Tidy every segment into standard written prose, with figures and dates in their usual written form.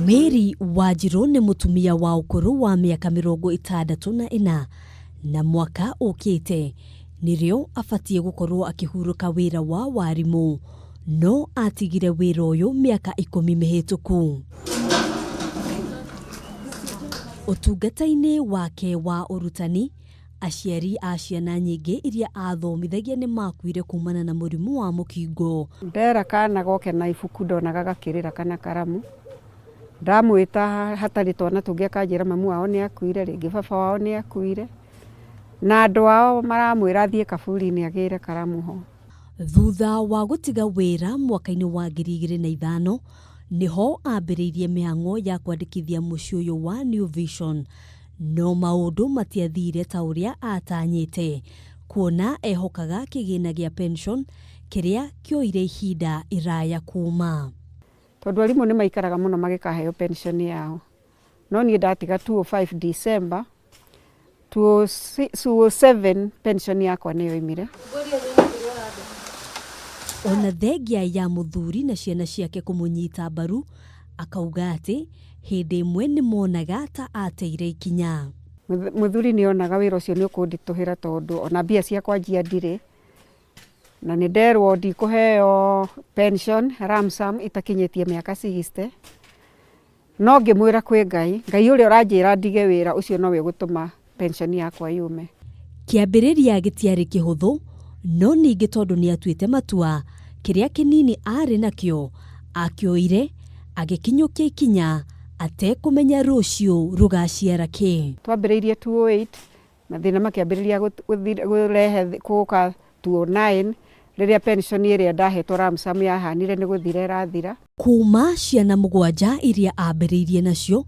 Mary Wanjirũ nĩ mũtumia wa ũkũrũ wa mĩaka 64 na mwaka ũkĩte nĩrĩo abatiĩ gũkorwo akĩhurũka wĩra wa warimũ no atigire wĩra ũyũ mĩaka 10 mĩhĩtũku. Ũtungata-inĩ wake wa ũrutani, aciari a ciana nyingĩ iria athomithagia nĩ makuire kumana na mũrimũ wa mũkingo. Ndera kana goke na ibuku ndonaga gakĩrĩra kana karamu. Ndamwĩta hatarĩ twana tũngĩ akanjĩra mamu wao nĩ akuire, rĩngĩ baba wao nĩ akuire. Na andũ ao maramwĩra athiĩ kaburi-inĩ agĩre karamu ho. Thutha wa gũtiga wĩra mwaka-inĩ wa 2005, nĩho ambĩrĩirie mĩhang'o ya kwandĩkithia mũciĩ ũyũ wa New Vision. No maũndũ matiathire ta ũrĩa atanyĩte, kuona ehokaga kĩgĩna gĩa pension kĩrĩa kĩoire ihinda iraya kuma. Tondũ arimũ nĩ maikaraga mũno magĩkaheo pension yao. No niĩ ndatiga 205 December, 207 pension yakwa nĩ yoimire. Ona thengia ya mũthuri na ciana ciake kũmũnyita mbaru, akauga atĩ hĩndĩ ĩmwe nĩ monaga ta ateire ikinya. Mũthuri nĩ onaga wĩra ũcio nĩ ũkũnditũhĩra tondũ ona mbia cia kwanjia ndirĩ. Na nĩ nderwo ndikũheo pension lump sum itakinyĩtie mĩaka 60. No ngĩmwĩra kwĩ Ngai, Ngai ũrĩa ũranjĩra ndige wĩra ũcio nowe ũgũtũma pension yakwa yume. Kĩambĩrĩria gĩtiarĩ kĩhũthũ, no ningĩ tondũ nĩ atuĩte matua, kĩrĩa kĩnini arĩ nakĩo akĩoire agĩkinyũkia ikinya atekũmenya rũciũ rũgaciara kĩ. Twambĩrĩirie 208, mathĩna makĩambĩrĩria kũrehe gũka 209, rĩrĩa pension ĩrĩa ndahetwo lump sum yahanire nĩ gũthira ĩrathira. Kuma ciana 7 iria ambĩrĩirie nacio,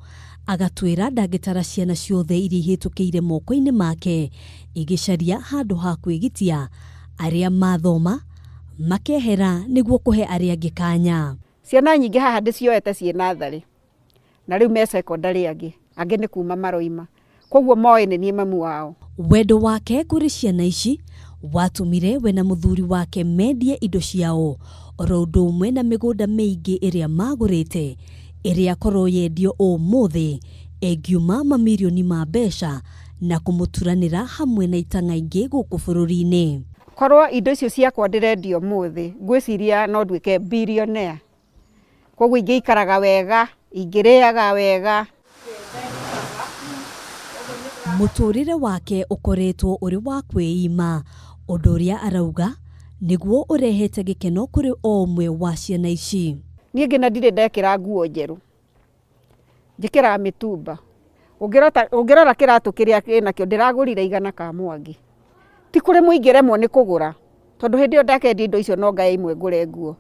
agatwĩra ndangĩtara ciana ciothe iria ihĩtũkĩire moko-inĩ make igĩcaria handũ ha kwĩgitia, arĩa mathoma makehera nĩguo kũhe arĩa angĩ kanya. Ciana nyingĩ haha ndĩcioete ciĩ natharĩ na rĩu me secondary angĩ, angĩ nĩ kuma maroima, koguo moĩ nĩ niĩ mamu wao. Wendo wake kũrĩ ciana ici watũmire we na mũthuri wake mendie indo ciao oro ũndũ ũmwe na mĩgũnda mĩingĩ ĩrĩa magũrĩte, ĩrĩa korwo yendio ũmũthĩ ĩngiuma mamirioni ma mbeca na kũmũturanĩra hamwe na itang'a ingĩ gũkũ bũrũri-inĩ. Korwo indo icio ciakwa ndĩrendia ũmũthĩ, ngwĩciria no nduĩke billionaire. Koguo ingĩikaraga wega, ingĩrĩaga wega. Mũtũrĩre wake ũkoretwo ũrĩ wa kwĩima, ũndũ ũrĩa arauga nĩguo ũrehete gĩkeno kũrĩ o ũmwe wa ciana ici. Niĩ nginya ndirĩ ndekĩra nguo njerũ, njĩkĩraga mĩtumba. Ũngĩrora kĩratũ kĩrĩa kĩnakĩo ndĩragũrire 100 ka Mwangi. Ti kũrĩ mũingĩremwo nĩ kũgũra, tondũ hĩndĩ ĩyo ndakendia indo icio no ngae imwe ngũre nguo.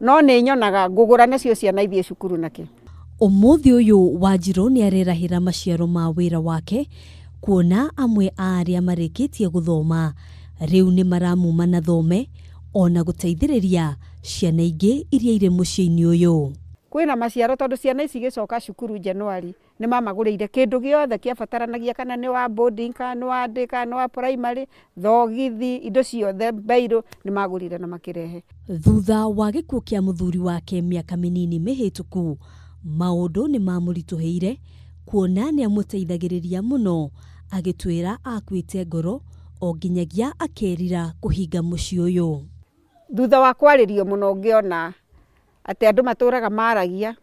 No nĩ nyonaga ngũgũra nacio ciana ithiĩ cukuru nakĩ. Ũmũthĩ ũyũ Wanjirũ nĩ arerahĩra maciaro ma wĩra wake, kuona amwe a arĩa marĩkĩtie gũthoma rĩu nĩ maramuma na thome ona gũteithĩrĩria ciana ingĩ iria irĩ mũciĩ-inĩ ũyũ. Kwĩna maciaro tondũ ciana ici igĩcoka cukuru January nĩ mamagũrĩire kĩndũ gĩothe kĩabataranagia, kana nĩ wa boarding, kana nĩ wa day, kana nĩ wa primary, thogithi, indo ciothe bairũ nĩ magũrire na makĩrehe. Thutha wa gĩkuũ kĩa mũthuri wake mĩaka mĩnini mĩhĩtũku, maũndũ nĩ mamũritũhĩire kuona nĩ amũteithagĩrĩria mũno, agĩtwĩra akuĩte ngoro o nginyagia akerira kũhinga mũciĩ ũyũ. Thutha wa kwarĩrio mũno ngĩona atĩ andũ matũraga maragia,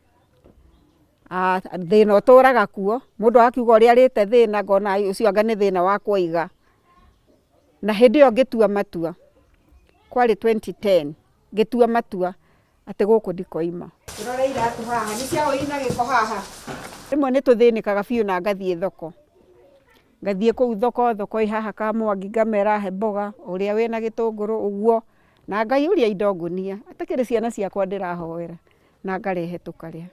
thĩna ũtũraga kuo, mũndũ agakiuga ũrĩa arĩte thĩna, ngona ũcio anga nĩ thĩna wa kwoiga. Na hĩndĩ ĩyo ngĩtua matua, kwarĩ 2010, ngĩtua matua atĩ gũkũ ndikoima. Rora iratũ haha, nĩ cia ina gĩko haha. Rĩmwe nĩ tũthĩnĩkaga biũ na ngathiĩ thoko. Ngathiĩ kũu thoko, thoko ĩ haha Kamwangi, ngamera he mboga, ũrĩa wĩna gĩtũngũrũ ũguo, na ngaiyũria indo ngũnia, atakĩrĩ ciana ciakwa ndĩrahoera, na ngarehe tũkarĩa.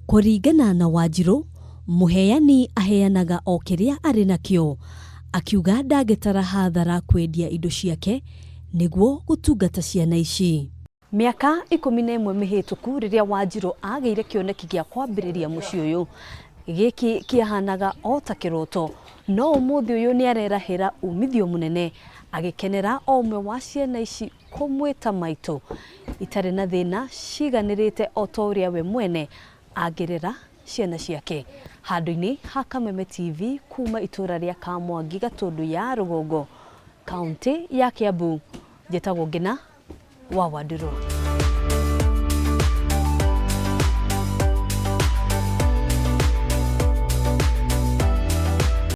Kũringana na Wanjirũ, mũheani aheanaga o kĩrĩa arĩ nakĩo, akiuga ndangĩtara hathara kwendia indo ciake nĩguo gũtungata ciana ici. Mĩaka 11 mĩhĩtũku rĩrĩa Wanjirũ agĩire kĩoneki gĩa kwambĩrĩria mũciĩ ũyũ, gĩkĩ kĩahanaga o ta kĩroto, no ũmũthĩ ũyũ nĩ arerahĩra umithio mũnene agĩkenera o ũmwe wa ciana ici kũmwĩta maitũ itarĩ na thĩna ciganĩrĩte o ta ũrĩa we mwene angĩrera ciana ciake. Handũ-inĩ ha Kameme TV kuma itũra rĩa Kamwangi Gatũndũ ya Rũgongo, kaũntĩ ya Kiambu, njĩtagwo Ngĩna wa Wandũrũ.